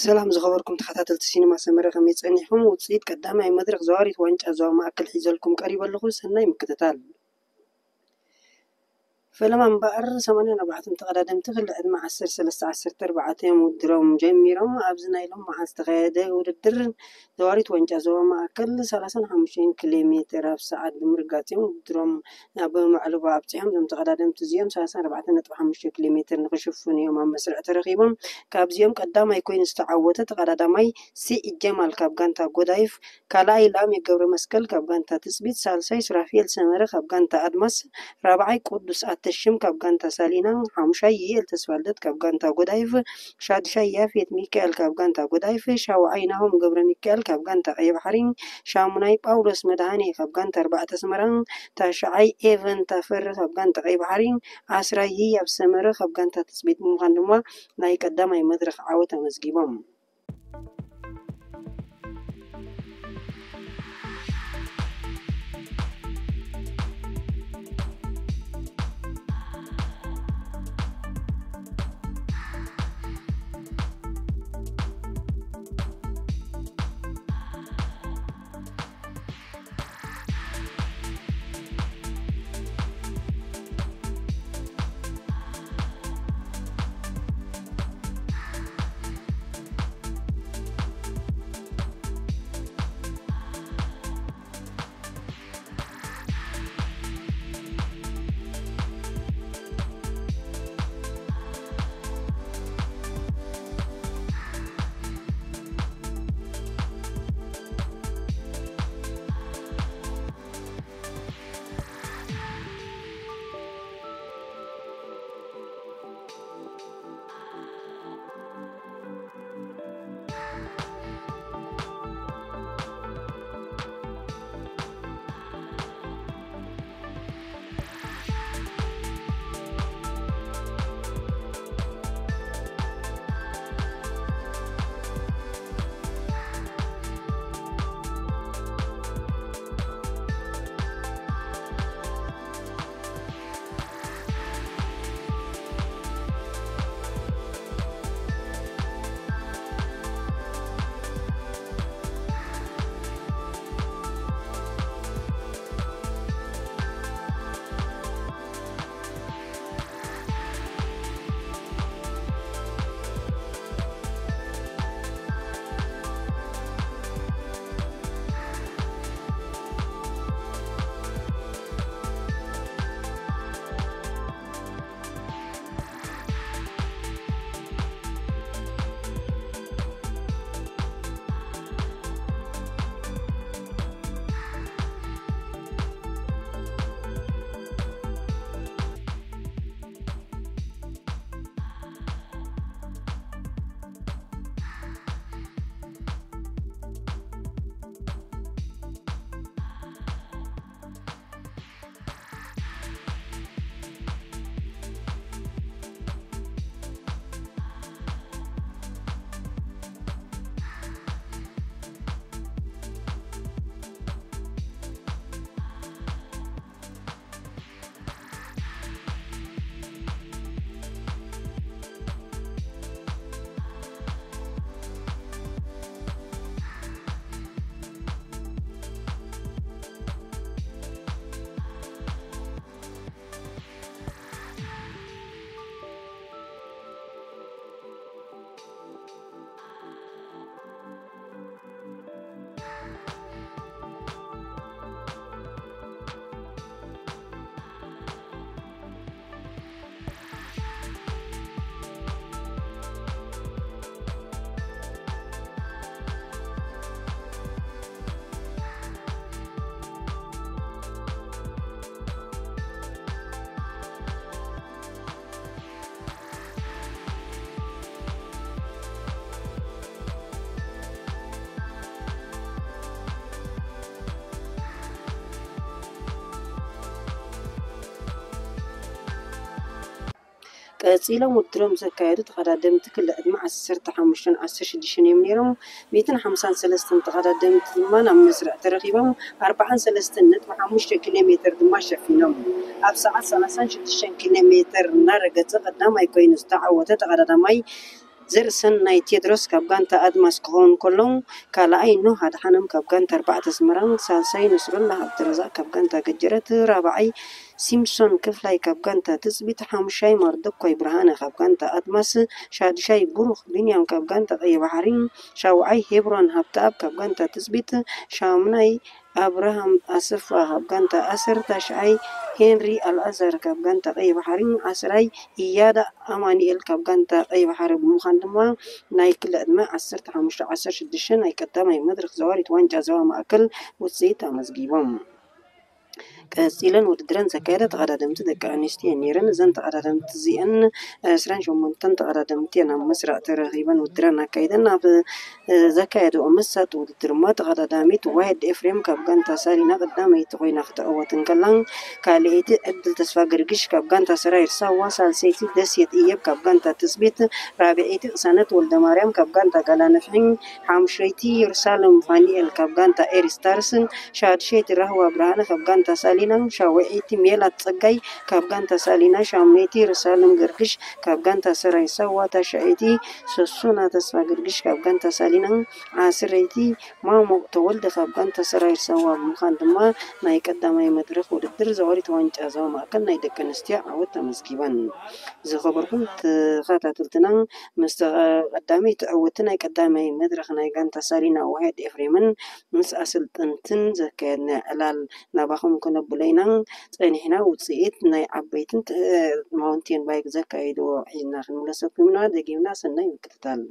ሰላም ዝኸበርኩም ተኸታተልቲ ሲኒማ ሰመረ፣ ከመይ ጸኒሕኩም? ውጽኢት ቀዳማይ መድረኽ ዘዋሪት ዋንጫ ዞባ ማእከል ሒዘልኩም ቀሪበ ኣለኹ። ሰናይ ምክትታል። ፈለማ እምበኣር ሰማንያን ኣርባዕተን ተቐዳደምቲ ክሊ ዕድመ ዓሰርተ ሰለስተ ዓሰርተ ኣርባዕተ እዮም ውድድሮም ጀሚሮም። ኣብዚ ናይ ሎም መዓልቲ ዝተኻየደ ውድድር ዘዋሪት ዋንጫ ዞባ ማእከል ሰላሳን ሓሙሽተን ኪሎ ሜትር ኣብ ሰዓት ብምርጋጽ እዮም ውድድሮም ናብ መዕልቦ ኣብጺሖም። እዞም ተቐዳደምቲ እዚኦም ሰላሳን ኣርባዕተን ነጥቢ ሓሙሽተ ኪሎ ሜትር ንኽሽፍኑ እዮም ኣብ መስርዕ ተረኺቦም። ካብዚኦም ቀዳማይ ኮይኑ ዝተዓወተ ተቐዳዳማይ ስዒድ ጀማል ካብ ጋንታ ጎዳይፍ፣ ካልኣይ ላሜ ገብረ መስቀል ካብ ጋንታ ትጽቢት፣ ሳልሳይ ሱራፊኤል ሰመረ ካብ ጋንታ ኣድማስ፣ ራብዓይ ቅዱስ ኣተሽም ካብ ጋንታ ሳሊና፣ ሓሙሻይ ይኤል ተስፋልደት ካብ ጋንታ ጎዳይፍ፣ ሻድሻይ ያፌት ሚካኤል ካብ ጋንታ ጎዳይፍ፣ ሻውዓይ ናሆም ገብረ ሚካኤል ካብ ጋንታ ቀይ ባሕሪ፣ ሻሙናይ ጳውሎስ መድሃኔ ካብ ጋንታ ኣርባዕተ ኣስመራ፣ ታሽዓይ ኤቨን ታፈረ ካብ ጋንታ ቀይ ባሕሪ፣ ዓስራይ ህያብ ሰመረ ካብ ጋንታ ትጽቢት ብምዃን ድማ ናይ ቀዳማይ መድረኽ ዓወት ኣመዝጊቦም። ቀጺሎም ውድድሮም ዘካየዱ ተቐዳደምቲ ክሊ ዕድመ ዓሰርተ ሓሙሽተን ዓሰርተ ሽዱሽተን እዮም ነይሮም። ሚእትን ሓምሳን ሰለስተን ተቐዳደምቲ ድማ ናብ መስርዕ ተረኺቦም ኣርባዓን ሰለስተን ነጥቢ ሓሙሽተ ኪሎ ሜትር ድማ ሸፊኖም። ኣብ ሰዓት ሰላሳን ሽዱሽተን ኪሎ ሜትር እናረገጸ ቀዳማይ ኮይኑ ዝተዓወተ ተቐዳዳማይ ዘርእሰናይ ቴድሮስ ካብ ጋንታ ኣድማስ ክኸውን ከሎ፣ ካልኣይ ኖህ ኣድሓኖም ካብ ጋንታ ኣርባዕተ ኣስመራን ሳልሳይ ነስሩላ ሃብተረዛቅ ካብ ጋንታ ገጀረት፣ ራብዓይ ሲምሶን ክፍላይ ካብ ጋንታ ትጽቢት፣ ሓሙሻይ ማርደኳይ ብርሃነ ካብ ጋንታ ኣድማስ፣ ሻድሻይ ብሩኽ ቢንያም ካብ ጋንታ ቀይሕ ባሕሪ፣ ሻውዓይ ሄብሮን ሃብተኣብ ካብ ጋንታ ትጽቢት፣ ሻሙናይ ኣብርሃም ኣሰፋ ካብ ጋንታ ኣሰር፣ ታሽዓይ ሄንሪ ኣልኣዛር ካብ ጋንታ ቀይሕ ባሕሪ፣ ዓስራይ ኢያዳ ኣማኑኤል ካብ ጋንታ ቀይሕ ባሕሪ ብምዃን ድማ ናይ ክሊ ዕድመ ዓሰርተ ሓሙሽተ ዓሰርተ ሽዱሽተ ናይ ቀዳማይ መድረኽ ዘዋሪት ዋንጫ ዞባ ማእከል ውፅኢት ኣመዝጊቦም። ቀጺለን ውድድረን ዘካየዳ ተቐዳደምቲ ደቂ ኣንስትዮ እየን ነይረን። እዘን ተቐዳደምቲ እዚአን ዕስራን ሸሞንተን ተቐዳደምቲ እየን ኣብ መስርዕ ተረኺበን ውድድረን ኣካይደን። ኣብ ዘካየድኦ መሳጢ ውድድር እሞ ተቐዳዳሚት ዋሄድ ኤፍሬም ካብ ጋንታ ሳሊና ቀዳመይቲ ኮይና ክትዕወት እንከላ፣ ካልኣይቲ ዕድል ተስፋ ገርግሽ ካብ ጋንታ ሰራዊት ሳዋ፣ ሳልሰይቲ ደሴት እየብ ካብ ጋንታ ትጽቢት፣ ራብዐይቲ ቅሳነት ወልደማርያም ካብ ጋንታ ጋላ ነፍሒ፣ ሓሙሸይቲ የሩሳሌም ፋኒኤል ካብ ጋንታ ኤሪስታርስ፣ ሻድሸይቲ ራህዋ ብርሃነ ካብ ጋንታ ሳሊና፣ ሻውዐይቲ ሜላት ጸጋይ ካብ ጋንታ ሳሊና፣ ሻሙነይቲ የሩሳሌም ገርግሽ ካብ ጋንታ ሰራዊት ሳዋ፣ ታሽዐይቲ ሰሱና ተስፋ ገርግሽ ካብ ጋንታ ሳሊና፣ ዓስረይቲ ማሞ ተወልደ ካብ ጋንታ ሰራዊት ሳዋ ብምዃን ድማ ናይ ቀዳማይ መድረኽ ውድድር ዘዋሪት ዋንጫ ዞባ ማእከል ናይ ደቂ ኣንስትዮ ዓወት ኣመዝጊበን። ዝኸበርኩም ተኸታተልትና፣ ምስ ቀዳመይቲ ዕውቲ ናይ ቀዳማይ መድረኽ ናይ ጋንታ ሳሊና ዋሄድ ኤፍሬምን ምስ ኣሰልጠንትን ዘካየድናዮ ዕላል ናባኹም ከነብሎ ኢና ጸኒሕና። ውጽኢት ናይ ዓበይትን ት-፣ ማውንቴን ባይክ ዘካየድዎ ሒዝና ክንምለሰኩም ኢና። ደጊምና ሰናይ ምክትታል።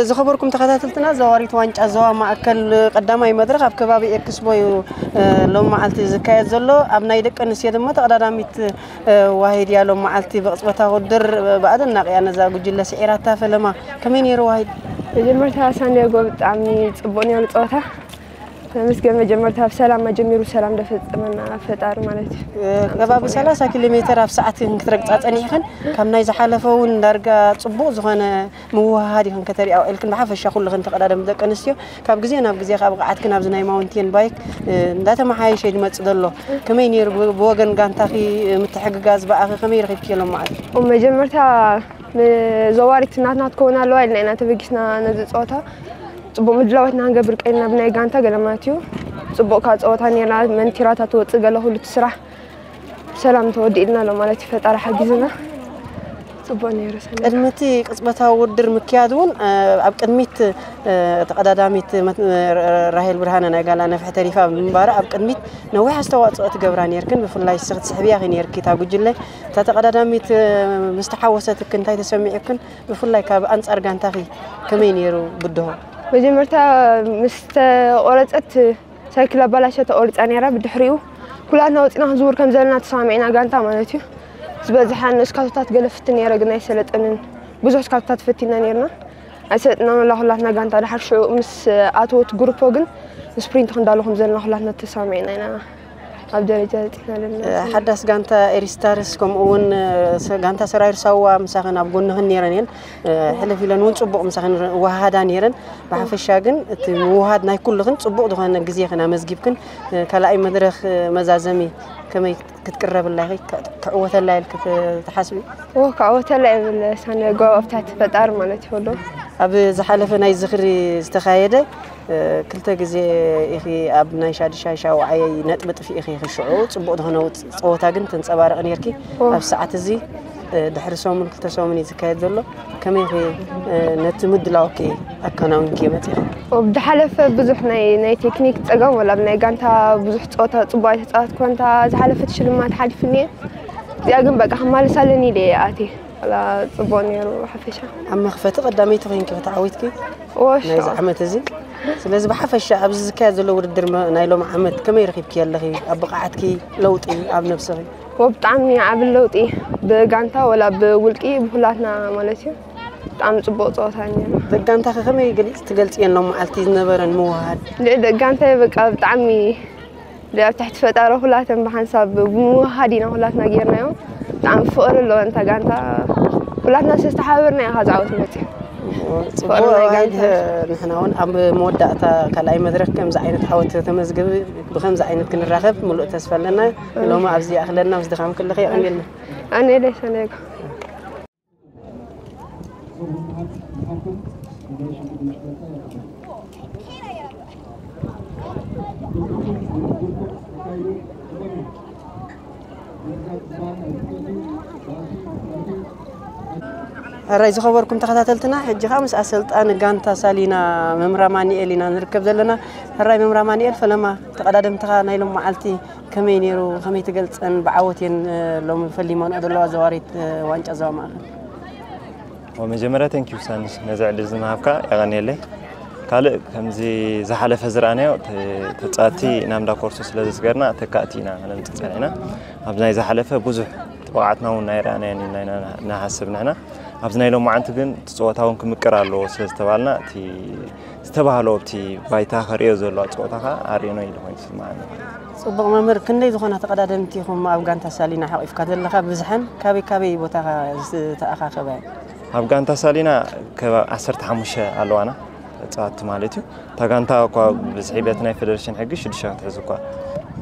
ዝኸበርኩም ተኸታተልትና፣ ዘዋሪት ዋንጫ ዞባ ማእከል ቀዳማይ መድረኽ ኣብ ከባቢ ኤክስፖ እዩ፣ እ፣ ሎም መዓልቲ ዝካየድ ዘሎ። ኣብ ናይ ደቂ ኣንስትዮ ድማ ተቐዳዳሚት፣ እ፣ ዋሂድ እያ ሎም መዓልቲ ብቕጽበታዊ ውድድር፣ እ፣ ብኣደናቒ እያ ነዛ ጉጅለ ስዒራታ። ፈለማ ከመይ ነይሩ ዋሂድ? መጀመርታ ሳንዲያጎ ብጣዕሚ ጽቡቕ ነይሩ ጸወታ። ተመስገን፣ መጀመርታ ብሰላም መጀሚሩ ሰላም ደፈጸመና ፈጣሪ ማለት እዩ። እ፣ ከባቢ ሰላሳ ኪሎ ሜትር ኣብ ሰዓት ክትረግጻ ጸኒሕክን፣ ካብ ናይ ዝሓለፈ እውን ዳርጋ ጽቡቕ ዝኾነ ምውህሃድ ኢኽን ከተሪኣ ውዒልክን። ብሓፈሻ ኩልኽን ተቐዳደምቲ ደቂ ኣንስትዮ ካብ ግዜ ናብ ግዜ ካብ ብቕዓትክን ኣብዚ ናይ ማውንቴን ባይክ፣ እ፣ እንዳተመሓየሸ እዩ ዝመጽእ ዘሎ። ከመይ ነይሩ ብ-፣ ብወገን ጋንታኺ፣ እ፣ ምትሕግጋዝ ብኣኺ ከመይ ረኺብክዮ ሎም መዓልቲ? መጀመርታ ንዘዋሪት ናትና ትከውን ኣለዋ ኢልና ኢና ተበጊስና ነዚ ጸወታ። ጽቡቕ ምድላዋት ኢና ክንገብር ቀኢልና ብናይ ጋንታ ገለ ማለት እዩ። ጽቡቕ ካብ ጸወታ ነይርና፣ መንቲራታ ትወጽእ ገለ ኩሉ እቲ ስራሕ ብሰላም ተወዲእልና ኣሎ ማለት እዩ። ፈጣሪ ሓጊዝና። ጽቡቕ ነይሩ ሰናይ። ቅድሚ እቲ ቅጽበታዊ ውድድር ምክያድ እውን፣ እ፣ ኣብ ቅድሚት፣ እ፣ ተቐዳዳሚት መት-፣ እ፣ ራሄል ብርሃነ ናይ ጋላ ነፍሒ ተሪፋ ብምንባራ ኣብ ቅድሚት ነዊሕ ኣስተዋጽኦ ትገብራ ነይርክን። ብፍላይ ንስኺ ትስሕብያ ኢኺ ነይርኪ እታ ጉጅለ። እታ ተቐዳዳሚት፣ እ፣ ምስ ተሓወሰትክን እንታይ ተሰሚዑክን? ብፍላይ ካብ ኣንጻር ጋንታኺ ከመይ ነይሩ ብድሆ? መጀመርታ ምስ ተቆረጸት ሳይክል ኣባላሸ ተቆሪጻ ነይራ። ብድሕሪኡ ኩላትና ወጺና ክንዝውር ከም ዘለና ተሰማሚዕና፣ ጋንታ ማለት እዩ። ዝበዝሐ ንእስካቶታት ገለ ፍትን ነይረ፣ ግን ኣይሰለጠንን። ብዙሕ እስካቶታት ፈቲና ነይርና፣ ኣይሰለጥናን ወላ ኩላትና ጋንታ። ድሓር ሽዑ ምስ ኣተወት ግሩፖ ግን ስፕሪንት ክንዳሎ ከም ዘለና ኩላትና ተሰማሚዕና ኢና ኣብ ደረጃ በጺሕና ዘለና። ሓዳስ ጋንታ ኤሪስታርስ ከምኡ እውን፣ እ፣ ሰ-፣ ጋንታ ሰራዊር ሳዋ ምሳኽን ኣብ ጎንኽን ነይረን እየን። እ፣ ሕልፍ ኢለን እውን ጽቡቕ ምሳኽን ወሃሃዳ ነይረን። ብሓፈሻ ግን እቲ ምውሃድ ናይ ኩልኽን ጽቡቕ ዝኾነ ግዜኽን ኣመዝጊብክን፣ እ፣ ካልኣይ መድረኽ፣ እ፣ መዛዘሚ ከመይ ክትቅረብላ ኢኺ? ክ-፣ ክዕወተላ ኢልኪ ት-፣ ትሓስቢ? ኦ፣ ክዕወተላ እየ ዝብል ሳነ ጎ ኣብታ ፈጣሪ ማለት ይኸሎ። ኣብ ዝሓለፈ ናይ ዝኽሪ ዝተኻየደ፣ እ፣ ክልተ ግዜ ኢኺ ኣብ ናይ ሻድሻይ ሻውዓይ ነጥቢ ጥፊ ኢኺ ኢኺ ሽዑ ጽቡቕ ዝኾነ ውጽ-፣ ጸወታ ግን ተንጸባርቂ ነይርኪ። ኦ። ኣብ ሰዓት እዚ፣ እ፣ ድሕሪ ሰሙን ክልተ ሰሙን እዩ ዝካየድ ዘሎ። ከመይ ኢኺ፣ እ፣ ነቲ ምድላውኪ ኣከናዊንኪ መጺኺ? ኦ፣ ብዝሓለፈ ብዙሕ ናይ፣ ናይ ቴክኒክ ጸገም ወላ ኣብ ናይ ጋንታ ብዙሕ ጸወታ ጽቡቕ ኣይተጻወትኩን። እታ ዝሓለፈት ሽልማት ሓሊፉኒ እየ። እዚኣ ግን በቃ ክማልስ ኣለኒ ኢለ እየ ኣትየ። ዋላ ጽቡቕ ነይሩ ሓፈሻ። ኣብ መኽፈቲ ቀዳመይቲ ኮይንኪ ተዓዊትኪ ኦ፣ ናይዚ ሻው። ዓመት እዚ። ስለዚ ብሓፈሻ ኣብዚ ዝካየድ ዘሎ ውድድር መ-፣ ናይ ሎሚ ዓመት ከመይ ረኺብኪ ኣለኺ? ኣብ ብቕዓትኪ ለውጢ ኣብ ነብስኺ? ኦ፣ ብጣዕሚ ዓቢ ለውጢ፣ ብጋንታ ወላ ብውልቂ ብኹላትና ማለት እዩ። ብጣዕሚ ጽቡቕ ጸወታ ነይሩ። ደጋንታኺ ከመይ ገሊፅ ትገልፅየን ሎም መዓልቲ ዝነበረን ምውሃድ? ልዕሊ ደጋንታይ በቃ ብጣዕሚ ኣብ ትሕቲ ፈጣሪ ኩላተን ብሓንሳብ ብምውሃድ ኢና ኩላትና ጌርናዮ። ብጣዕሚ ፍቕሪ ኣለወን እታ ጋንታ። ኩላትና ዝተሓባበርና ኢና ካብ ዝዓወት መፅእ። ፅቡቅ ዋይድ። ንሕና እውን ኣብ መወዳእታ ካልኣይ መድረክ ከምዚ ዓይነት ዓወት ተመዝግብ ብከምዚ ዓይነት ክንራኸብ ምሉእ ተስፋ ኣለና። ሎሚ ኣብዚ ኣኽለና ምስ ድኻም ክልኸ የቐንልና። ኣነ ደሰለካ ሕራይ ዝኸበርኩም ተኸታተልትና፣ ሕጂ ከዓ ምስ ኣሰልጣኒ ጋንታ ሳሊና መምራ ማኒኤል ኢና ንርከብ ዘለና። ሕራይ መምራ ማኒኤል፣ ፈለማ ተቐዳደምትኻ ናይ ሎም መዓልቲ ከመይ ነይሩ? ከመይ ትገልፀን? ብዓወት እየን ሎሚ ፈሊመንኦ ዘለዋ ዘዋሪት ዋንጫ ዞባ ማእኸል። መጀመርያ ቴንኪዩ ሳንስ ነዚ ዕድል ዝምሃብካ የቐንየለይ። ካልእ ከምዚ ዝሓለፈ ዝረኣናዮ ተፃወትቲ ናምዳ ኮርሶ ስለ ዘስገርና ተካእቲ ኢና ነምፅእ ፀኒሕና። ኣብዚ ናይ ዝሓለፈ ብዙሕ ብቕዓትና እውን ናይ ረኣናዮን ኢና ኢና ንሓስብ ንሕና። ኣብዚ ናይ ሎማዓንቲ ግን እቲ ፀወታ እውን ክምቅር ኣለዎ ስለ ዝተባልና እቲ ዝተባህሎ ኣብቲ ባይታ ከርእዮ ዘለዋ ፀወታ ከዓ ኣርእዮኖ ኢሉ ኮይኑ ዝስምዓኒ። ፅቡቕ መምህር፣ ክንደይ ዝኾና ተቐዳደምቲ ኢኹም ኣብ ጋንታ ሳሊና ሓቒፍካ ዘለኻ? ብዝሐን ካበይ ካበይ ቦታኻ ዝተኣኻኸበ? ኣብ ጋንታ ሳሊና ከባቢ ዓሰርተ ሓሙሽተ ኣለዋና ተፃወትቲ ማለት እዩ። እታ ጋንታ እኳ ብዝሒ በቲ ናይ ፌደሬሽን ሕጊ ሽዱሽተ ክትሕዝ እኳ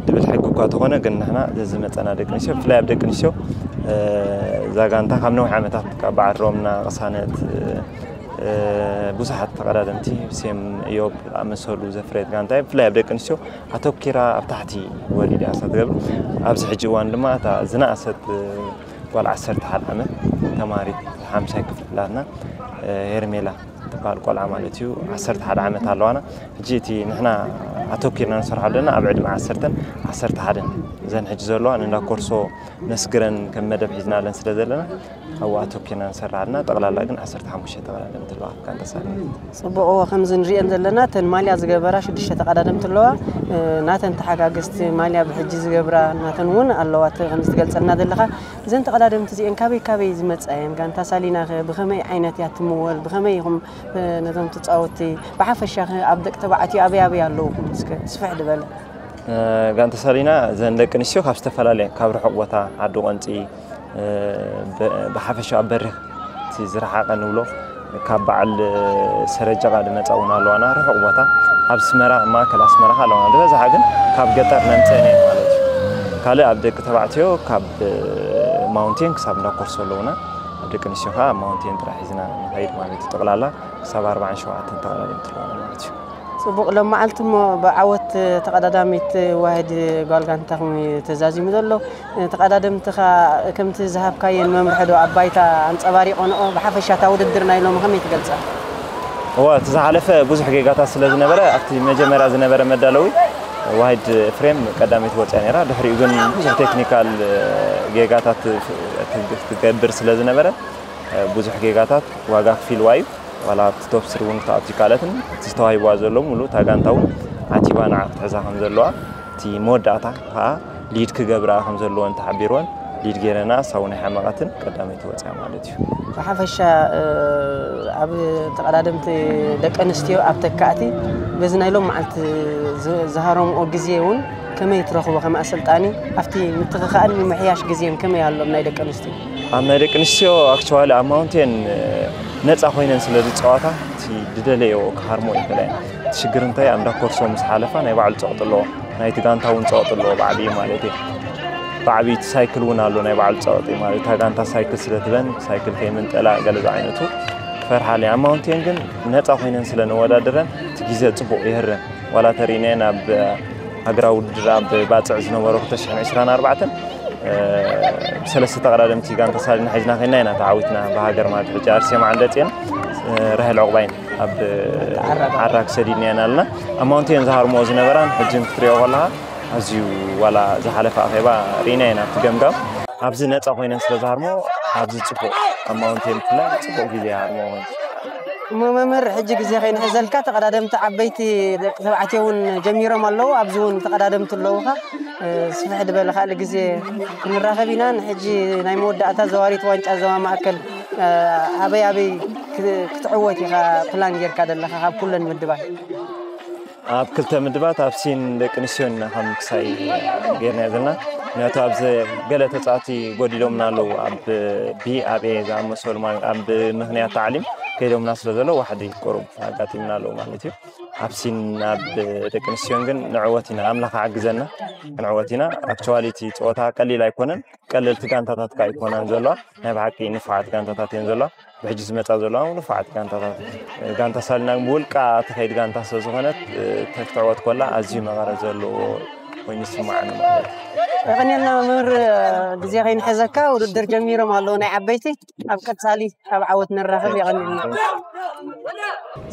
ድብል ሕጊ እኳ ተኾነ ግን ንሕና ዝመፀና ደቂ ኣንስትዮ ብፍላይ ኣብ ደቂ ኣንስትዮ እዛ ጋንታ ካብ ነዊሕ ዓመታት ካብ በዓል ሮምና ቅሳነት ብዙሓት ተቐዳደምቲ ሴም እዮብ ኣመሰሉ ዘፍረየት ጋንታ እያ። ብፍላይ ኣብ ደቂ ኣንስትዮ ኣተኪራ ኣብ ታሕቲ ወሪዳ እያ ትገብር። ኣብዚ ሕጂ እዋን ድማ እታ ዝነኣሰት ጓል ዓሰርተ ሓደ ዓመት ተማሪት ሓምሳይ ክፍሊ ላትና ሄርሜላ ትበሃል ቆልዓ ማለት እዩ። ዓሰርተ ሓደ ዓመት ኣለዋና። ሕጂ እቲ ንሕና ኣተኪርና ንሰርሖ ኣለና ኣብ ዕድመ ዓሰርተን ዓሰርተ ሓደን እዘን ሕጂ ዘለዋ ንእንዳ ኮርሶ ነስግረን ከም መደብ ሒዝናለን ስለ ዘለና ኣብኡ ኣተኪርና ንሰርሕ ኣለና። ጠቕላላ ግን ዓሰርተ ሓሙሽተ ተቐዳደምቲ ኣለዋ ኣብ ጋንታ ሳሊና። ፅቡቕ። እወ፣ ከምዚ ንሪአን ዘለና እተን ማልያ ዝገበራ ሽዱሽተ ተቐዳደምቲ ኣለዋ። ናተን ተሓጋገዝቲ ማልያ ብሕጂ ዝገብራ ናተን እውን ኣለዋ። እቲ ከምዚ ትገልፀልና ዘለኻ እዘን ተቐዳደምቲ እዚአን ካበይ ካበይ ዝመፃ እየን? ጋንታ ሳሊና ኸ ብኸመይ ዓይነት እያ ትምወል? ብኸመይ ኢኹም ነዞም ተፃወትቲ ብሓፈሻ ኸ ኣብ ደቂ ተባዕትዮ ኣበይ ኣበይ ኣለውኹም? እስከ ስፍሕ ዝበለ። ጋንታ ሳሊና እዘን ደቂ ኣንስትዮ ካብ ዝተፈላለየ ካብ ርሑቕ ቦታ ዓዲ ቆንፂ ብሓፈሻ ኣብ በሪኽ እቲ ዝረሓቐ ንብሎ ካብ በዓል ሰረጀቓ ዝመፃ እውን ኣለዋና ርሑቕ ቦታ ኣብ ኣስመራ ማእከል ኣስመራ ኣለዋና ዝበዝሓ ግን ካብ ገጠር ነምፀአን እየን ማለት እዩ። ካልእ ኣብ ደቂ ተባዕትዮ ካብ ማውንቴን ክሳብ እንዳኮርሶ ኣለውና። ኣብ ደቂ ኣንስትዮ ከዓ ኣብ ማውንቴን ጥራሕ ሒዝና ንኸይድ ማለት እዩ። ጠቕላላ ክሳብ ኣርባዓን ሸውዓተን ተቐዳደምቲ ኣለዋና ማለት እዩ። ፅቡቕ። ሎም መዓልቲ እሞ ብዓወት ተቐዳዳሚት ዋህድ ጓል ጋንታኹም እዩ ተዛዚሙ ዘሎ። ተቐዳደምትኻ ከምቲ ዝሃብካየን መምርሒ ዶ ኣብ ባይታ ኣንፀባሪቖንኦ? ብሓፈሻ እታ ውድድር ናይ ሎሚ ከመይ ትገልፃ? እዋ እቲ ዝሓለፈ ብዙሕ ጌጋታት ስለ ዝነበረ ኣብቲ መጀመርያ ዝነበረ መዳለዊ ዋሂድ ፍሬም ቀዳመይቲ ወፅያ ነይራ። ድሕሪኡ ግን ብዙሕ ቴክኒካል ጌጋታት ትገብር ስለ ዝነበረ ብዙሕ ጌጋታት ዋጋ ክፊልዋ እዩ። ዋላ ኣብቲ ቶፕ ስሪ እውን ክትኣቱ ይካለትን እቲ ዝተዋሂብዋ ዘሎ ሙሉእ እታ ጋንታ እውን ዓቲባ ንዓ ክትሕዛ ከም ዘለዋ እቲ መወዳእታ ከዓ ሊድ ክገብራ ከም ዘለወን ተሓቢርወን ሊድ ገይረና እሳ እውን ኣይሓመቐትን ቀዳመይቲ ወፅያ ማለት እዩ። ብሓፈሻ ኣብ ተቐዳደምቲ ደቂ ኣንስትዮ ኣብ ተካእቲ በዚ ናይ ሎም መዓልቲ ዝሃረምኦ ግዜ እውን ከመይ ትረኽቦ ከም ኣሰልጣኒ ኣብቲ ምትኽኻእን ምምሕያሽ ግዜን ከመይ ኣሎም ናይ ደቂ ኣንስትዮ? ኣብ ናይ ደቂ ኣንስትዮ ኣክቸዋሊ ኣብ ማውንቴን ነፃ ኮይነን ስለ ዝፀዋታ እቲ ዝደለየኦ ክሃርሞ ይኽእላ እየን። እቲ ሽግር እንታይ ኣብ እንዳ ኮርሶ ምስ ሓለፋ ናይ ባዕሉ ፀቕጢ ኣለዎ። ናይቲ ጋንታ እውን ፀቕጢ ኣለዎ ብዓብዪ ማለት እዩ። ብዓብዪ እቲ ሳይክል እውን ኣሎ ናይ ባዕሉ ፀቕጢ ማለት እታ ጋንታ ሳይክል ስለ ትበን ሳይክል ከይምንጠላ ገለ ዝዓይነቱ ክፈርሓ ኣለየ። ኣብ ማውንቴን ግን ነፃ ኮይነን ስለ ንወዳደረን እቲ ግዜ ፅቡቕ ይህረን። ዋላ ተሪእናየን ኣብ ሃገራዊ ውድድር ኣብ ባፅዕ ዝነበሮ ክልተ ሽሕን ዕስራን ኣርባዕተን ብሰለስተ ተቐዳደምቲ ጋንታ ሳሊና ሒዝና ከይና ኢና ተዓዊትና ብሃገር ማለት ሕጂ ኣርሴማ ዓንደፅየን ራሄል ዕቑባይን ኣብ ዓራግ ሰዲድናየን ኣለና። ኣብ ማውንቴን ዝሃርምኦ ዝነበራን ሕጂ ክትሪኦ ከለኻ ኣዝዩ ዋላ ዝሓለፈ ኣኼባ ርኢና ኢና ኣብቲ ገምጋም ኣብዚ ነፃ ኮይነን ስለ ዝሃርሞ ኣብዚ ፅቡቕ ኣብ ማውንቴን ብፍላይ ፅቡቕ ግዜ ይሃርሞ እሞ መምህር፣ ሕጂ ግዜ ከይንሕዘልካ፣ ተቐዳደምቲ ዓበይቲ ደቂ ተባዕትዮ እውን ጀሚሮም ኣለዉ። ኣብዚ እውን ተቐዳደምቲ ኣለዉኻ። እ፣ ስፍሕ ዝበለ ካልእ ግዜ ክንራኸብ ኢና። ንሕጂ ናይ መወዳእታ ዘዋሪት ዋንጫ ዞባ ማእከል፣ እ፣ ኣበይ ኣበይ ክ-፣ ክትዕወት ኢኻ ፕላን ጌርካ ዘለኻ ካብ ኩለን ምድባት? ኣብ ክልተ ምድባት፣ ኣብ ሲን ደቂ ኣንስትዮን ኢና ከም ክሳይ ጌርና ዘለና። ምክንያቱ ኣብዚ ገለ ተጻወቲ ጎዲሎምና ኣለዉ። ኣብ ቢ፣ ኣብ ኤ ዝኣመሰሉ ማለት ኣብ ምኽንያት ታዕሊም ከይዶምና ስለ ዘለዉ ዋሕዲ ቁሩብ ኣጋጢምና ኣለዉ ማለት እዩ። ኣብ ሲን ኣብ ደቂ ኣንስትዮን ግን ንዕወት ኢና፣ ኣምላኽ ሓግዘና ክንዕወት ኢና። ኣክቹዋሊ እቲ ጸወታ ቀሊል ኣይኮነን። ቀለልቲ ጋንታታት ከኣ ኣይኮናን ዘለዋ፣ ናይ ብሓቂ ንፉዓት ጋንታታት እየን ዘለዋ። ብሕጂ ዝመጻ ዘለዋ እውን ንፉዓት ጋንታታት፣ ጋንታ ሳልና ብውልቃ ትኸይድ ጋንታ ስለ ዝኾነት፣ እ፣ ክትዕወት ኮላ ኣዝዩ መቐረት ዘለዎ ኮይኑ ይስምዓኒ ማለት እዩ። የቐንየልና መምህር፣ ግዜ ከይንሕዘካ፣ ውድድር ጀሚሮም ኣለዉ ናይ ዓበይቲ። ኣብ ቀጻሊ ኣብ ዓወት ንራኸብ። የቐንየልና።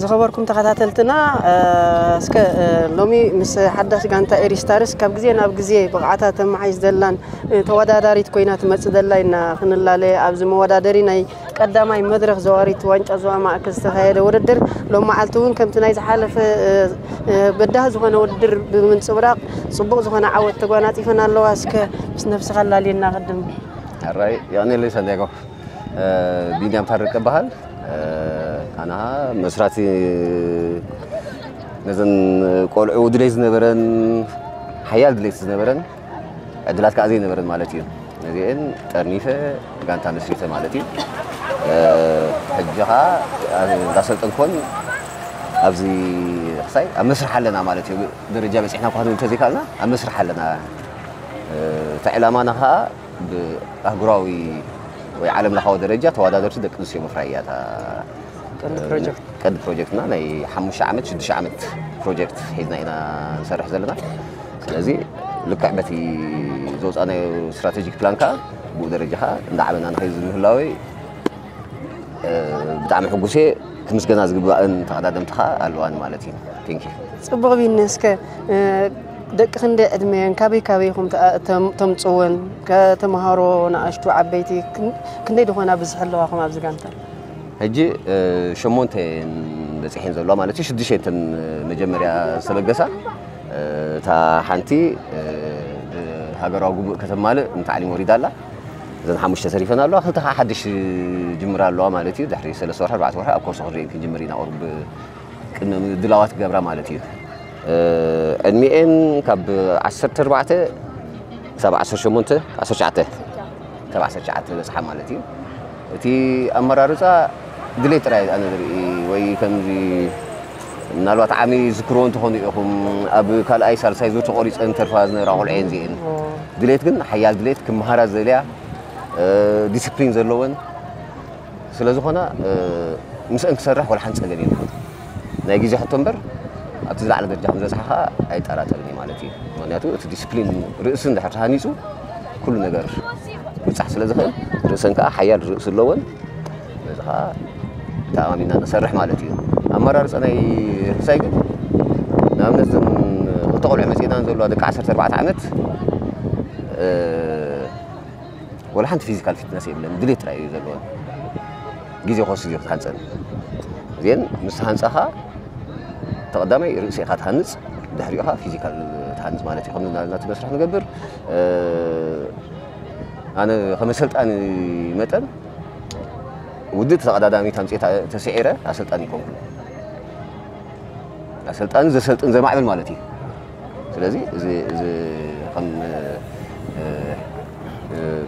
ዝኸበርኩም ተኸታተልትና፣ እ፣ እስከ፣ እ፣ ሎሚ ምስ ሓዳስ ጋንታ ኤሪ ስታርስ ካብ ግዜ ናብ ግዜ ብቕዓታ ተመሓይሽ ዘላን፣ እ፣ ተወዳዳሪት ኮይና ትመጽእ ዘላ ኢና ክንላለ። ኣብዚ መወዳደሪ ናይ ቀዳማይ መድረኽ ዘዋሪት ዋንጫ ዞባ ማእከል ዝተኻየደ ውድድር ሎም መዓልቲ እውን ከምቲ ናይ ዝሓለፈ፣ እ፣ እ፣ በዳህ ዝኾነ ውድድር ብምንጽብራቕ ጽቡቕ ዝኾነ ዓወት ተጓናጺፈን ኣለዋ። እስከ ምስ ነብስኻ ኣላልየና ቅድም። ሕራይ የቐንየለይ ሳንቲያጎ። እ፣ ቢንያም ታረቀ እበሃል። እ፣ ኣነ መስራቲ ነዘን ቆልዑ ድሌት ዝነበረን ሓያል ድሌት ዝነበረን ዕድላት ከዓ ዘይነበረን ማለት እዩ። ነዚአን ጠርኒፈ ጋንታ መስሪተ ማለት እዩ። እ፣ ሕጂ ከዓ እንዳሰልጠንኮን ኣብዚ ክሳይ ኣብ መስርሕ ኣለና ማለት እዩ። ደረጃ በፂሕና እኳ ክንብል እንተዘይካልና ኣብ መስርሕ ኣለና። እ፣ እቲ ዕላማና ከዓ ብኣህጉራዊ ወይ ዓለም ለኻዊ ደረጃ ተወዳደርቲ ደቂ ኣንስትዮ ምፍራይ እያ እታ ቀንዲ ፕሮጀክት። ቀንዲ ፕሮጀክትና። ናይ ሓሙሽተ ዓመት ሽዱሽተ ዓመት ፕሮጀክት ሒዝና ኢና ንሰርሕ ዘለና። ስለዚ ልክዕ በቲ ዘውፃእናዮ ስትራቴጂክ ፕላን ከዓ ብኡ ደረጃ ከዓ እንዳዓበና ንኸይድ ምህላወይ ብጣዕሚ ሕጉስ እየ። ክምስገና ዝግባእን ተቐዳደምቲ ከዓ ኣለዋን ማለት እዩ። Thank you። ጽቡቕ ቢኒ፣ እስከ ደቂ ክንደይ ዕድመ እየን? ካበይ ካበይ ኢኹም ተምጽወን? ከተምሃሮ ንኣሽቱ ዓበይቲ ክንደይ ዝኾና ብዝሒ ኣለዋኹም ኣብዚ ጋንታ? ሕጂ ሸሞንተ እየን በፂሐን ዘለዋ ማለት እዩ። ሽዱሽተ እየን እተን መጀመርያ ዝተበገሳ። እታ ሓንቲ ሃገራዊ ግቡእ ከተማልእ ንታዕሊም ወሪዳ ኣላ። እዘን ሓሙሽተ ተሪፈን ኣለዋ። ክልተ ከዓ ሓድሽ ጅምራ ኣለዋ ማለት እዩ። ድሕሪ ሰለስተ ወርሒ ኣርባዕተ ወርሒ ኣብ ኮርሶ ክንሪኤን ክንጅምር ኢና። ቁሩብ ቅድሚ ምድላዋት ክገብራ ማለት እዩ። ዕድሚኤን ካብ ዓሰርተ ኣርባዕተ ክሳብ ዓሰርተ ሸሞንተ፣ ዓሰርተ ትሽዓተ፣ ክሳብ ዓሰርተ ትሽዓተ ዝበፅሓ ማለት እዩ። እቲ ኣመራርፃ ድሌት ጥራይ ኣነ ዝርኢ ወይ ከምዚ ምናልባት ዓሚ ዝክርዎ እንትኾኑ ኢኹም ኣብ ካልኣይ ሳልሳይ ዙር ተቆሪፀን ተርፋ ዝነበራ ቆልዑ እየን እዚኤን። ድሌት ግን ሓያል ድሌት ክመሃራ ዝደልያ ዲስፕሊን ዘለወን ስለ ዝኾና ምስአን ክሰርሕ ወላ ሓንቲ ፀገም የብሉን። ናይ ግዜ ሕቶ እምበር ኣብቲ ዝለዓለ ደረጃ ከም ዝበፅሓ ከዓ ኣይጠራጠርን እዩ ማለት እዩ። ምክንያቱ እቲ ዲስፕሊን ርእሲ እንድሕር ተሃኒፁ ኩሉ ነገር ክብፃሕ ስለ ዝኽእል ርእሰን ከዓ ሓያል ርእሲ ኣለወን። ነዚ ከዓ ተኣማሚና ንሰርሕ ማለት እዩ። ኣመራርፃ ናይ ርሳይ ግን ንኣብነት እዘን ክልተ ቆልዑ መፂእናን ዘለዋ ደቂ ዓሰርተ ኣርባዕተ ዓመት ወላ ሓንቲ ፊዚካል ፊትነስ የብለን። ድሌት ጥራይ እዩ ዘለወን። ግዜ ክወስድ እዩ ክትሃንፀን። እዚአን ምስ ተሃንፃኻ ተቐዳማይ ርእሲ ኢኻ ትሃንፅ፣ ድሕሪኡ ኻ ፊዚካል ትሃንፅ ማለት እዩ። ከም ናብና እቲ መስርሕ ንገብር ኣነ ከም ኣሰልጣኒ መጠን ውድእቲ ተቐዳዳሚት ኣምፅኤ ተስዒረ ኣሰልጣኒ ይኮንኩ። ኣሰልጣኒ ዘሰልጥን ዘማዕብል ማለት እዩ። ስለዚ እዚ እዚ ከም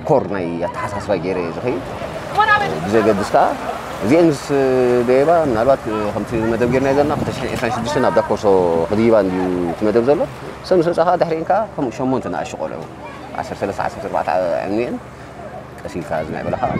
ኮር ናይ ኣተሓሳስባ ገይረ እየ ዝኸይድ። ብዘገድስ ከዓ እዚአን ምስ ደየባ ምናልባት ከምቲ መደብ ጌርና ዘለና ክልተ ሽሕን ዕስራን ሽዱሽተን ኣብ ዳኮርሶ ክድይባ እንድዩ እቲ መደብ ዘሎ። ሰብ ምስ ወፃ ከዓ ድሕሪአን ከዓ ከምኡ ሸሞንተ ንኣሽቱ ቆልዑ ዓሰርተ ሰለስተ ዓሰርተ ኣርባዕተ ዕድሚአን ቀስ ኢልካ ዝምዕበላ ከዓ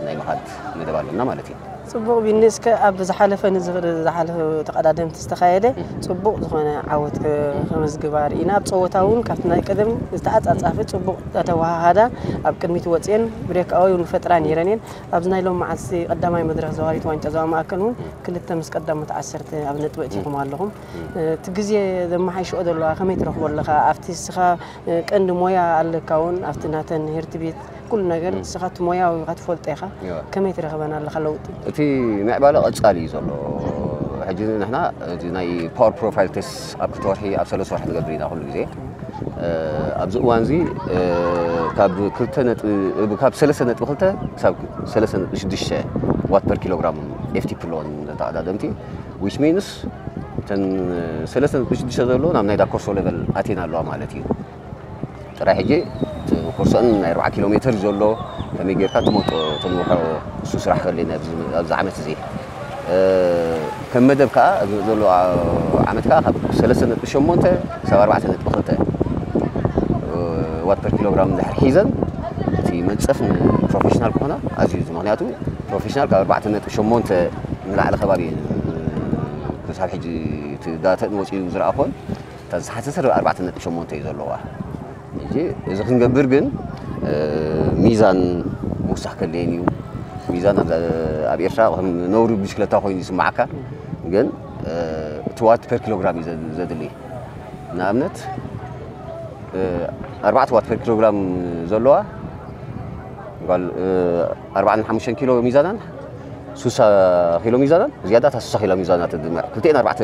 ናይ ምኻድ መደብ ኣለና ማለት እዩ። ጽቡቕ ቢኒ፣ እስከ ኣብ ዝሓለፈ ንዝኽሪ ዝሓለፈ ተቐዳደምቲ ዝተኻየደ ጽቡቕ ዝኾነ ዓወት ከ-፣ ከመዝግባ ርኢና። ኣብ ጸወታ እውን ካብቲ ናይ ቀደም ዝተዓጻጻፈ ጽቡቕ ኣተወሃሃዳ ኣብ ቅድሚት ወጽየን ብሬክኣወይ እውን ፈጥራ ነይረን እየን። ኣብዚ ናይ ሎም መዓልቲ ቀዳማይ መድረኽ ዘዋሪት ዋንጫ ዞባ ማእከል እውን ክልተ ምስ ቀዳሞት ዓሰርተ ኣብ ነጥቢ እቲኹም ኣለኹም። እቲ ግዜ ዘመሓይሽኦ ዘለዋ ከመይ ትረኽቦ ኣለኻ? ኣብቲ እስኻ ቀንዲ ሞያ ኣለካ እውን ኣብቲ ናተን ሄርትቤት ኩሉ ነገር ንስኻ እቲ ሞያዊ ኢኻ ትፈልጦ ኢኻ። ከመይ ትረኽበን ኣለኻ ለውጢ? እቲ ምዕባለ ቀጻሊ እዩ ዘሎ። ሕጂ ንሕና እዚ ናይ ፓወር ፕሮፋይል ቴስት ኣብ ክልተ ወርሒ ኣብ ሰለስተ ወርሒ ንገብር ኢና ኩሉ ግዜ። ኣብዚ እዋን እዚ ካብ ክልተ ነጥቢ ካብ ሰለስተ ነጥቢ ክልተ ክሳብ ሰለስተ ነጥቢ ሽዱሽተ ዋት ፐር ኪሎግራም ኤፍቲፒ ኣለወን ተቐዳደምቲ። ዊች ሚንስ እተን ሰለስተ ነጥቢ ሽዱሽተ ዘለዎ ናብ ናይ ዳኮርሶ ሌቨል ኣትየን ኣለዋ ማለት እዩ። ጥራይ ሕጂ እቲ ኮርሶን ናይ ኣርባዓ ኪሎ ሜትር እዩ ዘሎ። ከመይ ጌርካ ትመጦ ተንውሖ እሱ ስራሕ ከለና ኣብዚ ዓመት እዚ ከም መደብ ከዓ ዘሎ ዓመት ከዓ ካብ ሰለስተ ነጥቢ ሸሞንተ ክሳብ ኣርባዕተ ነጥቢ ክልተ ዋት ፐር ኪሎግራም እንድሕር ሒዘን እቲ መንፀፍ ንፕሮፌሽናል ክኾና ኣዝዩ እዩ። ምክንያቱ ፕሮፌሽናል ካብ ኣርባዕተ ነጥቢ ሸሞንተ ንላዕሊ ከባቢ ክሳብ ሕጂ እቲ ዳተን ወፂኡ ዝረኣኹን እታ ዝሓሰሰ ኣርባዕተ ነጥቢ ሸሞንተ እዩ ዘለዋ። ሕጂ እዚ ክንገብር ግን ሚዛን ምውሳኽ ከድልየን እዩ። ሚዛን ኣብ ኤርትራ ከም ነውሪ ብሽክለታ ኮይኑ ይስማዓካ፣ ግን እቲ ዋት ፐር ኪሎግራም እዩ ዘድሊ። ንኣብነት ኣርባዕተ ዋት ፐር ኪሎግራም ዘለዋ ጓል ኣርባዓን ሓሙሽተን ኪሎ ሚዛናን ሱሳ ኪሎ ሚዛናን ዝያዳ እታ ሱሳ ኪሎ ሚዛና ትድምር ክልቲኤን ኣርባዕተ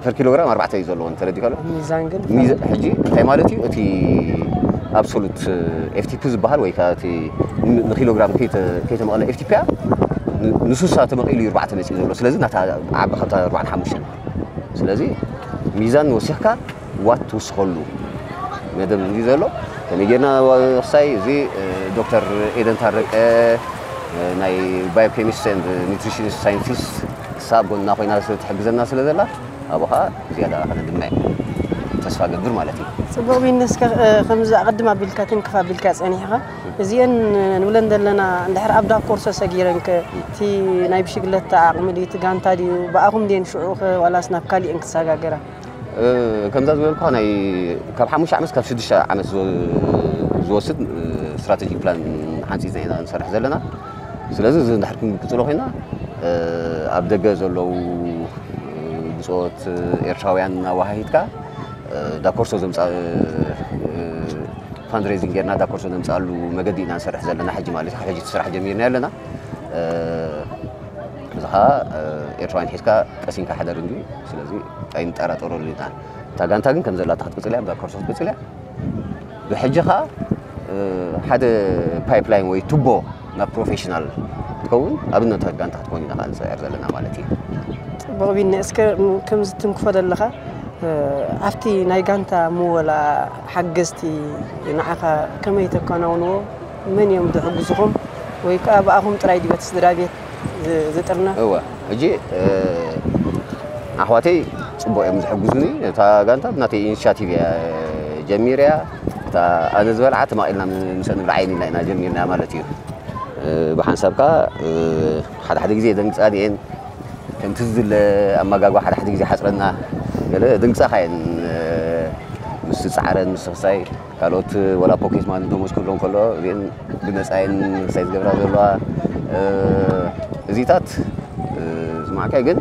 ፐር ኪሎግራም ኣርባዕተ እዩ ዘለዎን ተረዲካ ኣሎ። ሚዛን ግን ሚዛ- ሕጂ እንታይ ማለት እዩ እቲ ኣብሶሉት ኤፍቲፒ ዝበሃል ወይ ከዓ እቲ ን- ንኪሎግራም ከይተ- ከይተመቐለ ኤፍቲፒ ያ ን- ንሱሳ ተመቒሉ እዩ ኣርባዕተ መፂኡ ዘሎ። ስለዚ ናታ ዓቢ ካብታ ኣርባዓን ሓሙሽተን ስለዚ ሚዛን ወሲኽካ ዋት ትውስኸሉ መደብ እንዲ ዘሎ ከመይ ጌርና ክሳይ እዚ ዶክተር ኤደን ታረቀ ናይ ባዮኬሚስት ንትሪሽኒስት ሳይንቲስት እሳ ኣብ ጎንና ኮይና ትሕግዘና ስለ ዘላ ኣብኡ ከዓ ዝያዳ ከነድምዕ ተስፋ ገብር ማለት እዩ። ፅቡቕ ቢኒ እስከ ከምዚ ኣቐድም ኣቢልካ ትንክፍ ኣቢልካ ፀኒሕኻ እዚአን ንብለን ዘለና እንድሕር ኣብ ዳኮርሶ ሰጊረን ከ እቲ ናይ ብሽግለታ ዓቕሚ ድዩ እቲ ጋንታ ድዩ ብኣኹም ድየን ሽዑ ከ ዋላስ ናብ ካሊእን ክሰጋገራ ከምዛ ዝበልኩኻ ናይ ካብ ሓሙሽተ ዓመት ካብ ሽዱሽተ ዓመት ዝወስድ ስትራቴጂክ ፕላን ሓንፂፅና ኢና ንሰርሕ ዘለና። ስለዚ እዚ እንድሕር ክንቅፅሎ ኮይና ኣብ ደገ ዘለዉ ብፆት ኤርትራውያን እናወሃሂድካ ዳኮርሶ ዘምፃእ ፋንድሬዚንግ ጌርና ዳኮርሶ ነምፃኣሉ መገዲ ኢና ንሰርሕ ዘለና ሕጂ ማለት ካብ ሕጂ እቲ ስራሕ ጀሚርና ኣለና። እዚ ከዓ ኤርትራውያን ሒዝካ ቀሲንካ ሓደር እንዲ ስለዚ ኣይንጠራጠረሉ ኢና። እታ ጋንታ ግን ከም ዘላታ ክትቅፅል እያ፣ ዳኮርሶ ክትቅፅል እያ። ብሕጂ ከዓ ሓደ ፓይፕላይን ወይ ቱቦ ናብ ፕሮፌሽናል ክትከውን ኣብነታዊ ጋንታ ክትኮን ኢና ከዓ ንፅዕር ዘለና ማለት እዩ። ፅቡቕ ቢኒ እስከ ከምዚ ትንክፎ ዘለኻ ኣብቲ ናይ ጋንታ ምወላ ሓገዝቲ ንዓኻ ከመይ ተከናውንዎ? መን እዮም ዝሕግዝኹም? ወይ ከዓ ብኣኹም ጥራይ ድዩ በቲ ስድራ ቤት ዝጥርነፍ? እወ ሕጂ ኣሕዋተይ ፅቡቅ እዮም ዝሕግዙኒ። እታ ጋንታ ብናተይ ኢኒሽቲቭ እያ ጀሚርያ። እታ ኣነ ዝበልዓ ተማቒልና ምሰ ንብልዓ ኢና ጀሚርና ማለት እዩ። ብሓንሳብ ከዓ ሓደ ሓደ ግዜ ደንግፃ ድኤን ከምቲ ዝድለ ኣመጋግባ ሓደ ሓደ ግዜ ሓፅረና ገለ ድንግፃኻ እየን ምስ ፃዕረን ምስ ክሳይ ካልኦት ወላ ፖኬት ማኒ ደሞዝ ክህልዎም ከሎ እዚአን ብነፃ እየን ክሳይ ዝገብራ ዘለዋ እዚታት ዝማዕካይ ግን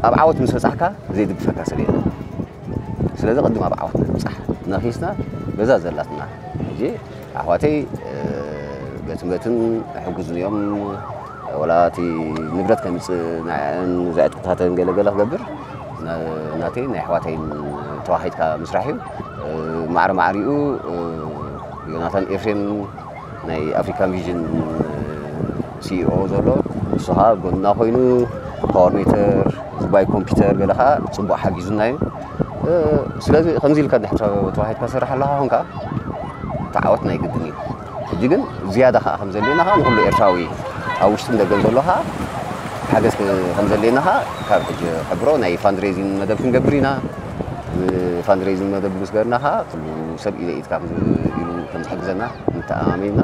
ኣብ ዓወት ምስ በፃሕካ ዘይድግፈካ ሰብ የለን። ስለዚ ቅድም ኣብ ዓወት ንብፃሕ ነኺስና በዛ ዘላትና ሕጂ ኣሕዋተይ በትን በትን ሕግዙን እዮም። ወላ እቲ ንብረት ከምፅእ ንዕን ዘዕጥቅታተን ገለገለ ክገብር ናተይ ናይ ኣሕዋተይን ተዋሂድካ ምስራሕ እዩ። ማዕረ ማዕሪኡ ዮናታን ኤፍሬም ናይ ኣፍሪካን ቪዥን ሲኢኦ ዘሎ እሱ ከዓ ጎንና ኮይኑ ፓወር ሜተር ዝባይ ኮምፒውተር ገለ ከዓ ፅቡቅ ሓጊዙና እዩ። ስለዚ ከምዚ ኢልካ ድሕር ተዋሂድካ ትሰርሕ ኣለካ ኮንካ ተዓወት ናይ ግድን እዩ። ሕጂ ግን ዝያዳ ከዓ ከም ዘድልየና ከዓ ንኩሉ ኤርትራዊ ኣብ ውሽጥን ደገን ዘሎ ከዓ ሓገዝ ከም ዘድልየና ከዓ ካብ ሕጂ ሕብሮ ናይ ፋንድሬዚን መደብ ክንገብር ኢና። ፋንድሬዚን መደብ ምስ ገርና ከዓ ኩሉ ሰብ ኢደ ኢድካ ኢሉ ከም ዝሕግዘና ንተኣማሚንና።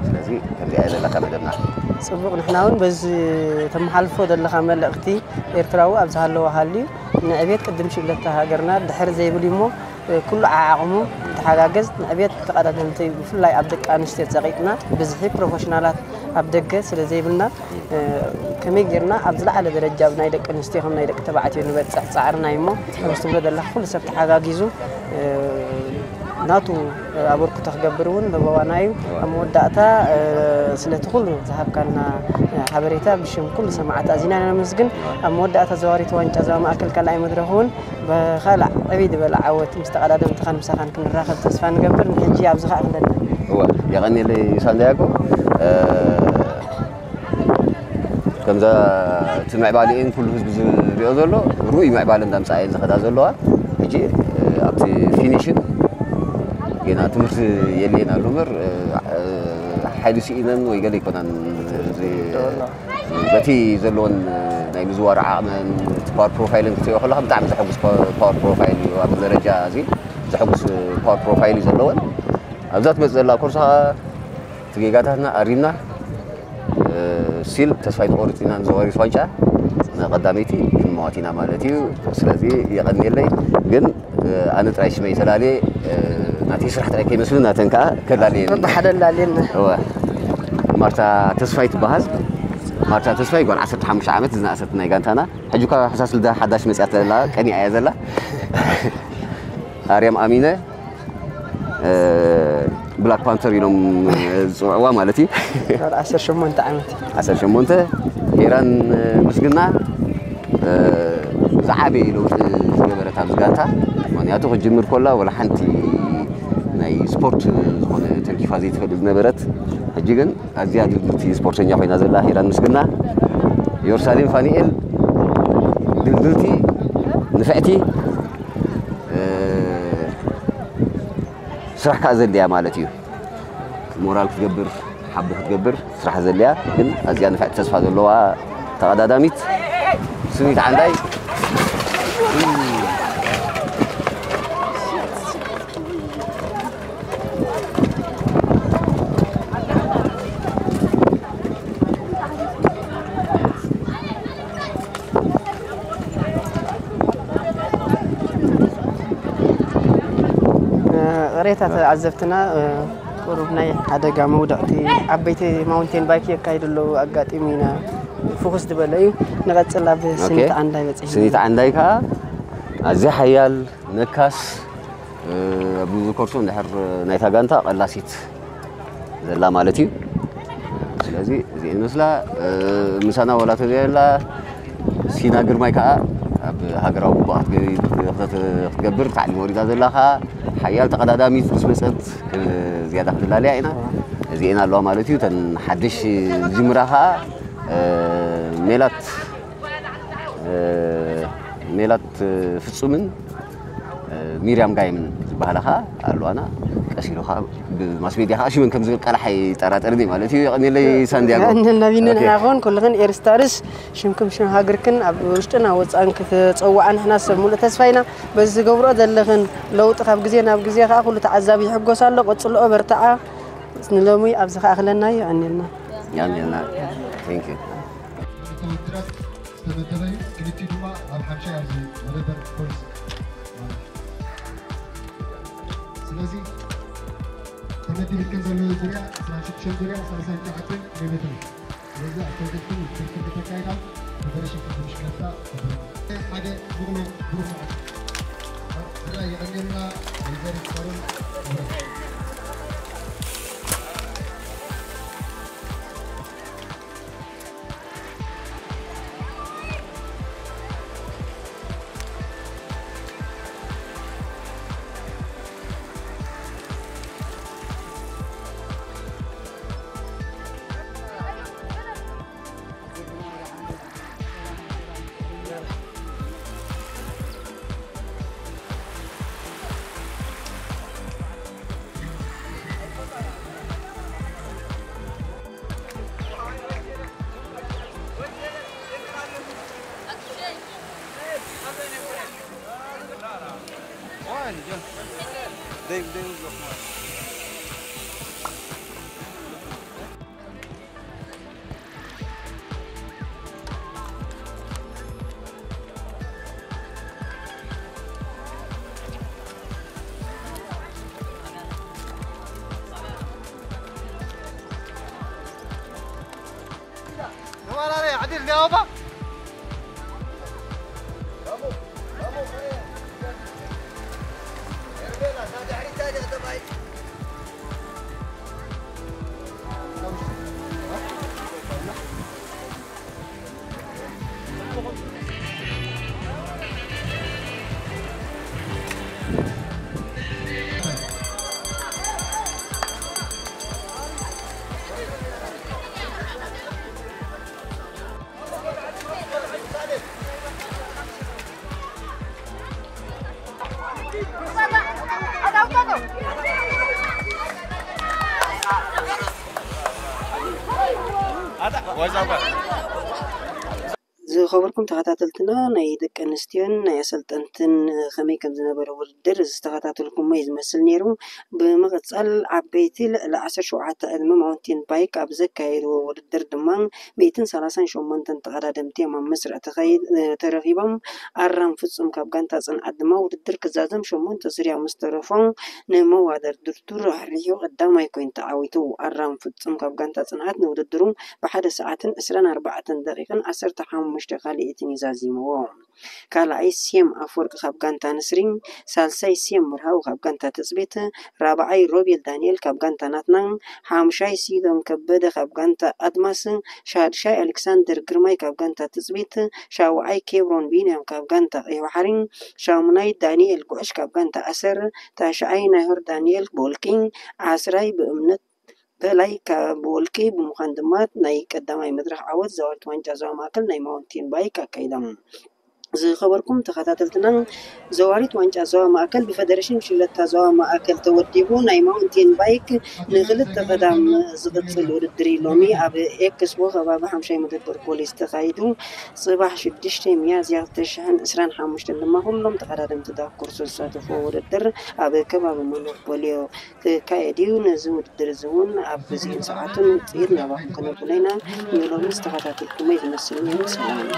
ስለዚ ከምዚኣ ዘለካ መደብና። ፅቡቕ ንሕና እውን በዚ ተመሓልፎ ዘለካ መልእኽቲ ኤርትራዊ ኣብ ዝሃለዎ ሃልዩ ንዕቤት ቅድም ሽግለታ ሃገርና ድሕር ዘይብል እሞ ኩሉ ዓዓቕሙ ተሓጋገዝ ንዕቤት ተቐዳደምቲ ብፍላይ ኣብ ደቂ ኣንስትዮ ፀቒጥና ብዝሒ ፕሮፌሽናላት ኣብ ደገ ስለ ዘይብልና ከመይ ጌርና ኣብ ዝለዓለ ደረጃ ናይ ደቂ ኣንስትዮ ከም ናይ ደቂ ተባዕትዮ ንበፅሕ ፃዕርና እሞ ከምዚ ትብሎ ዘለካ ኩሉ ሰብ ተሓጋጊዙ ናቱ ኣበርክቶ ክገብር እውን በበዋና እዩ። ኣብ መወዳእታ ስለቲ ኩሉ ዝሃብካና ሓበሬታ ብሽም ኩሉ ሰማዕቲ ኣዚና ነመስግን። ኣብ መወዳእታ ዘዋሪት ዋንጫ ዞባ ማእከል ካልኣይ መድረኽ እውን ብኻልእ ዕብይ ዝበለ ዓወት ምስ ተቐዳደምትኻን ምሳኻን ክንራኸብ ተስፋ ንገብር። ንሕጂ ኣብዚ ኸኣ ክለና። እወ፣ የቐንየለይ ሳንዲያጎ። ከምዛ እቲ ምዕባለኤን ኩሉ ህዝቢ ዝሪኦ ዘሎ ርኡይ ምዕባለ እንዳምፃ እየን ዝኸዳ ዘለዋ። ሕጂ ኣብቲ ፊኒሽን ጌና ትምህርቲ የድልየና ኣሎ እምበር ሓይሊ ስኢነን ወይ ገለ ኣይኮናን። በቲ ዘለወን ናይ ምዝዋር ዓቕመን እቲ ፓወር ፕሮፋይልን ክትሪኦ ከለካ ብጣዕሚ ዘሐጉስ ፓወር ፕሮፋይል እዩ። ኣብ ደረጃ እዚ ዘሐጉስ ፓወር ፕሮፋይል እዩ ዘለወን። ኣብዛ ትመፅእ ዘላ ኮርሳ እቲ ጌጋታትና ኣሪምና ሲል ተስፋ ይትቆርፅ ኢና። ንዘዋሪት ዋንጫ ንቐዳመይቲ ክንመዋት ኢና ማለት እዩ። ስለዚ የቐንየለይ። ግን ኣነ ጥራይ ሽመይ ተላልየ ናተይ ስራሕ ጥራይ ከይመስሉ ናተን ከዓ ከላልየን። በብሓደ ላልየን። እወ። ማርታ ተስፋይ ትበሃል። ማርታ ተስፋይ ጓል ዓሰርተ ሓሙሽተ ዓመት ዝነኣሰት ናይ ጋንታና። ሕጂ እኳ ሕሳስ ልዳ ሓዳሽ መፅያ ተላ ቀኒኣ እያ ዘላ። ኣርያም ኣሚነ ብላክ ፓንተር ኢሎም ዝፅውዕዋ ማለት እዩ። ዓሰርተ ሸሞንተ ዓመት። ዓሰርተ ሸሞንተ። ሄራን ምስግና ዝዓበየ ለውጢ ዝገበረት ኣብዚ ጋንታ። ምክንያቱ ክጅምር ኮላ ወላ ሓንቲ ናይ ስፖርት ዝኾነ ተንኪፋ ዘይትፈልጥ ዝነበረት፣ ሕጂ ግን ኣዝያ ድልድልቲ ስፖርተኛ ኮይና ዘላ ሄራን ምስግና። ኢየሩሳሌም ፋኒኤል ድልድልቲ ንፍዕቲ ስራሕ ከዓ ዘድልያ ማለት እዩ። ሞራል ክትገብር ሓቦ ክትገብር ስራሕ ዘድልያ ግን ኣዝያ ንፍዕቲ ተስፋ ዘለዋ ተቐዳዳሚት ስኒት ዓንዳይ። ቅሬታ ተዓዘብትና ቁሩብ ናይ ሓደጋ መውደቕቲ ዓበይቲ ማውንቴን ባይክ የካይዱ ኣለዉ ኣጋጢሙ ኢና ፍኹስ ዝበለ እዩ። ንቐጽል ኣብ ስኒት ዓንዳይ በጺሕና። ስኒት ዓንዳይ ከዓ ኣዝያ ሓያል ነካስ ኣብ ዝዝከርቶ እንድሕር ናይታ ጋንታ ቀላሲት ዘላ ማለት እዩ። ስለዚ እዚአን መስላ ምሳና ወላ ተዘየላ ሲና ግርማይ ከዓ ኣብ ሃገራዊ ግቡኣ ክትገብር ታዕሊም ወሪዳ ዘላ ከዓ ሓያል ተቐዳዳሚት ምስ መፀት ዝያዳ ክንላለያ ኢና። እዚአን ኣለዋ ማለት እዩ። እተን ሓድሽ ዝጅምራ ከዓ ሜላት ሜላት ፍጹምን ሚርያም ጋይምን ዝበሃላ ከዓ ኣለዋና። ቀስ ኢሉ ከዓ ብማስ ሜድያ ከዓ ሽመን ከም ዝብል ቃልሓ ይጠራጠርኒ ማለት እዩ። የቐንየለይ ሳንዲያጎ። ንነቢኒ ንሕና ኹን ኩልኽን ኤርስታርስ ሽምክም ሽም ሃገርክን ኣብ ውሽጥን ኣብ ወፃእን ክትፀውዓ ንሕና ሰብ ሙሉእ ተስፋ ኢና። በዚ ዝገብርኦ ዘለኽን ለውጢ ካብ ግዜ ናብ ግዜ ከዓ ኩሉ ተዓዛቢ ይሕጎስ ኣሎ። ቀፅልኦ በርትዓ። ንሎሚ ኣብዚ ከዓ ክለና እዩ። የቐንየልና። የቐንየልና። Thank you። ዝተመደበ እዩ። ክልቲኡ ድማ ኣብ ሓምሻይ ኣብዚ መደበር ፖሊስ ማለት እዩ። ስለዚ ተመዲብክን ዘለዉ ዙርያ ዕስራን ሽዱሽተን ዙርያ ሰላሳን ትሽዓተን ኪሎ ሜትር እዩ። ስለዚ ኣብ ተወደድክን ውድድርክን ከተካይዳ ፌደሬሽን ክፍል ሽክለታ ተበረታቱ። ሓደ ብቕሎ ብሩኽ መዓልቲ። ጥራይ የቐንየልና ወይዘሪት ሳሮን። ዝኸበርኩም ተኸታተልትና፣ ናይ ደቂ ኣንስትዮን ናይ ኣሰልጠንትን ከመይ ከም ዝነበረ ውድድር ዝተኸታተልኩሞ እዩ ዝመስል ነይሩ። ብምቕጻል፣ ዓበይቲ ልዕሊ ዓሰርተ ሸውዓተ ዕድመ ማውንቴን ባይክ ኣብ ዘካየድዎ ውድድር ድማ ሚእትን ሰላሳን ሸሞንተን ተቐዳደምቲ እዮም ኣብ መስርዕ ተኸይ-፣ ተረኺቦም። ኣራም ፍጹም ካብ ጋንታ ጽንዓት ድማ ውድድር ክዛዘም ሸሞንተ ዙርያ ምስ ተረፎ፣ ንመወዳድርቱ ራሕሪሑ ቀዳማይ ኮይኑ ተዓዊቱ። ኣራም ፍጹም ካብ ጋንታ ጽንዓት ንውድድሩ ብሓደ ሰዓትን ዕስራን ኣርባዕተን ደቂቕን ዓሰርተ ሓሙሽተ ካልኢትን እዩ ዛዚምዎ። ካልኣይ ሴም ኣፈወርቂ ካብ ጋንታ ንስሪ፣ ሳልሳይ ሴም መርሃዊ ካብ ጋንታ ትጽቢት፣ ራብዓይ ሮቤል ዳንኤል ካብ ጋንታ ናትና፣ ሓሙሻይ ሲዶን ከበደ ካብ ጋንታ ኣድማስ፣ ሻድሻይ ኣሌክሳንደር ግርማይ ካብ ጋንታ ትጽቢት፣ ሻውዓይ ኬብሮን ቢንያም ካብ ጋንታ ቀይሕ ባሕሪ፣ ሻሙናይ ዳንኤል ጉዕሽ ካብ ጋንታ ኣሰር፣ ታሽዓይ ናሆር ዳንኤል ብውልቂ፣ ዓስራይ ብእምነት በላይ ካብ ብውልቂ ብምዃን ድማ ናይ ቀዳማይ መድረኽ ዓወት ዘዋሪት ዋንጫ ዞባ ማእከል ናይ ማውንቴን ባይክ ኣካይዶም። ዝኸበርኩም ተኸታተልትና፣ ዘዋሪት ዋንጫ ዞባ ማእከል ብፈደረሽን ብሽክለታ ዞባ ማእከል ተወዲቡ ናይ ማውንቴን ባይክ ንክልተ ቀዳም ዝቕጽል ውድድር እዩ ሎሚ ኣብ ኤክስፖ ከባቢ ሓምሻይ መደበር ፖሊስ ተኻይዱ። ጽባሕ ሽዱሽተ ሚያዝያ ክልተ ሽሕን ዕስራን ሓሙሽተን ድማ ኩሎም ተቐዳደምቲ ዳኩርሶ ዝሳተፍዎ ውድድር ኣብ ከባቢ ሞኖፖልዮ ክካየድ እዩ። ነዚ ውድድር እዚ እውን ኣብ ግዜን ሰዓቱን ውፅኢት ናባኹም ከነብሎ ኢና። ንሎሚ ዝተኸታተልኩሞ እዩ ዝመስል ነይሩ። ሰላም።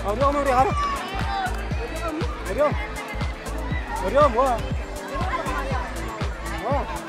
Arıyorum oraya, arıyorum. Arıyorum. Arıyorum, o. O.